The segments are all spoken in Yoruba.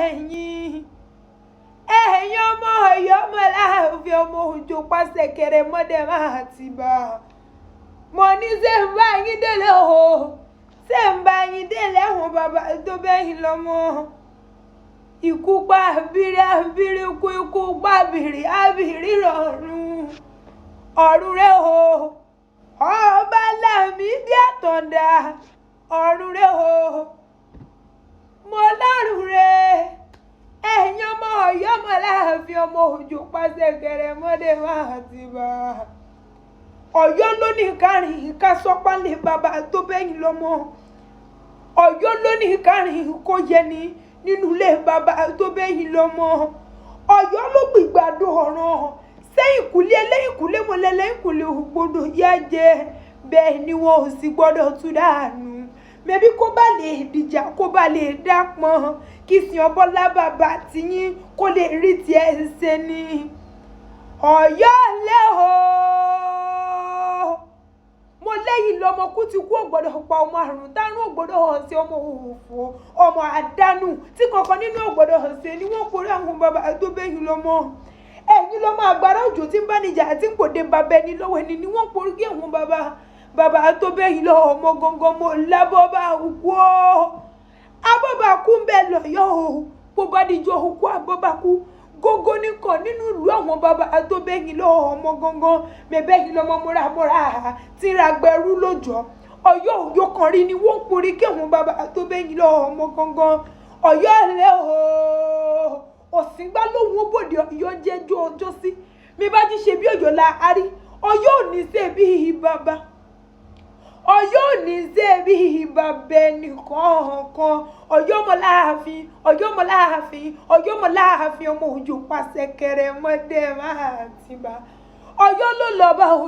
Ẹ̀yin ẹ̀yin ọmọ Ọ̀yọ́ ọmọ láàfin ọmọ òjò pàṣẹ kẹrẹ mọ́dẹ máa ti bá mo ní ṣé ń bá yín délé o, ṣé ń bá yín délé ẹ̀hún bàbá tó bẹ́yìn lọ́mọ. Ikú pa àbírí àbírí kú, ikú pa àbírí àbírí rọ̀rùn ọ̀run rẹ̀ o. Ọba Lámídì Àtàndá ọ̀run rẹ̀ o, mo lọ́rùn rẹ̀. Ẹ̀yin ọmọ Ọ̀yọ́ ọmọ láàfin ọmọ òjò pàṣẹ kẹrẹ mọ́dẹ máa ti bá. Ọ̀yọ́ ló ní kárìn ká sọ́pálẹ̀ bàbá tó bẹ́yìn lọ́mọ. Ọ̀yọ́ ló ní kárìn kó yẹni nínú ilé bàbá tó bẹ́yìn lọ́mọ. Ọ̀yọ́ ló gbìgbàdo ọ̀ràn sẹ́yìnkùlé ẹlẹ́yìnkùlé mọ́lẹ́ lẹ́yìnkùlé ò gbọ́dọ̀ yá jẹ, bẹ́ẹ̀ ni wọn ò sì gbọ́dọ̀ tú dànù. Mẹbí kó bá lè dìjà, kó bá lè dápọn, kí sin ọbọlá bàbá tiyín kó lè rí tiẹ̀ ṣe ni. Ọ̀yọ́ lé o, mo lẹ́yìn lọ́mọ kú ti kú ò gbọ́dọ̀ pa ọmọ àrùn tárùn ò gbọ́dọ̀ hàn sí ọmọ òfò ọmọ àdánù tí kankan nínú ò gbọ́dọ̀ hàn sí ni wọ́n kórè àwọn bàbá tó bẹ́yìn lọ́mọ. Ẹ̀yin lọ́mọ àgbàrá òjò tí ń bá níjà àti ń pòde bàbá ẹni lọ́wọ́ ẹni ni wọ́n porí kí àwọn bàbá bàbá tó bẹ́yìn lọ ọmọ gangan mo lábọ́ bá kú ọ́ abọ́bà kú ń bẹ lọ́yọ́ o, bó bá dijọ́ òkú abọ́bà kú gógó nìkan nínú ìlú àwọn bàbá tó bẹ́yìn lọ ọmọ gangan mẹ́bẹ́yìn lọ́mọ múramúra tí ń ra gbẹrú lójọ́. Ọ̀yọ́ òjò kan rí ni wọ́n porí kí àwọn bàbá tó bẹ́yìn lọ ọmọ gangan. Ọ̀yọ́ lẹ́ o, òsíngbá lòun ó bòde Ọ̀yọ́ jẹ́jọ́ ọjọ́ sí mi bá jí ṣe bí Ọ̀yọ́ la a rí. Ọ̀yọ́ ò ní ṣe bí bàbá, Ọ̀yọ́ ò ní ṣe bí bàbá ẹnìkọ̀ọ̀kan. Ọ̀yọ́ ọmọ láàfin, Ọ̀yọ́ ọmọ láàfin, Ọ̀yọ́ ọmọ láàfin ọmọ òjò pàṣẹ kẹrẹ mọ́dẹ máa ti bá. Ọ̀yọ́ ló lọ bá o,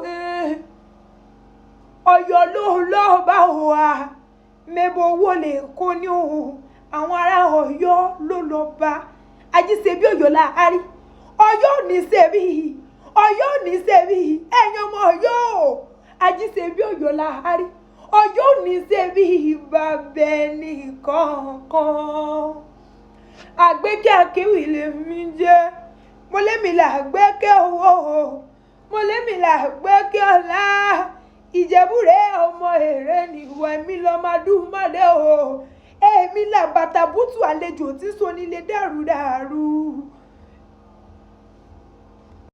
Ọ̀yọ́ ló lọ bá o, a mẹ́bọ̀ owó lè kó ní o. Àwọn ará Ọ̀yọ́ ló lọ bá ajíṣe bí Ọ̀yọ́ la a rí. Ọ̀yọ́ ò ní ṣe bí, Ọ̀yọ́ ò ní ṣe bí ẹ̀yin ọmọ Ọ̀yọ́ o, ajíṣe bí Ọ̀yọ́ la a rí. Ọ̀yọ́ ò ní ṣe bí bàbá ẹnìkọ̀ọ̀kan. Àgbékẹ́ akéwì lèmi jẹ́, mo lémi là gbẹ́kẹ́ owó, mo lémi là gbẹ́kẹ́ ọlá. Ìjẹ̀bú rẹ̀ ọmọ èrè nìwọ, èmi lọ́mọ adúmọ̀dé o, èmi là bàtà bùtù àlejò tí sonílé dàrúdàrú.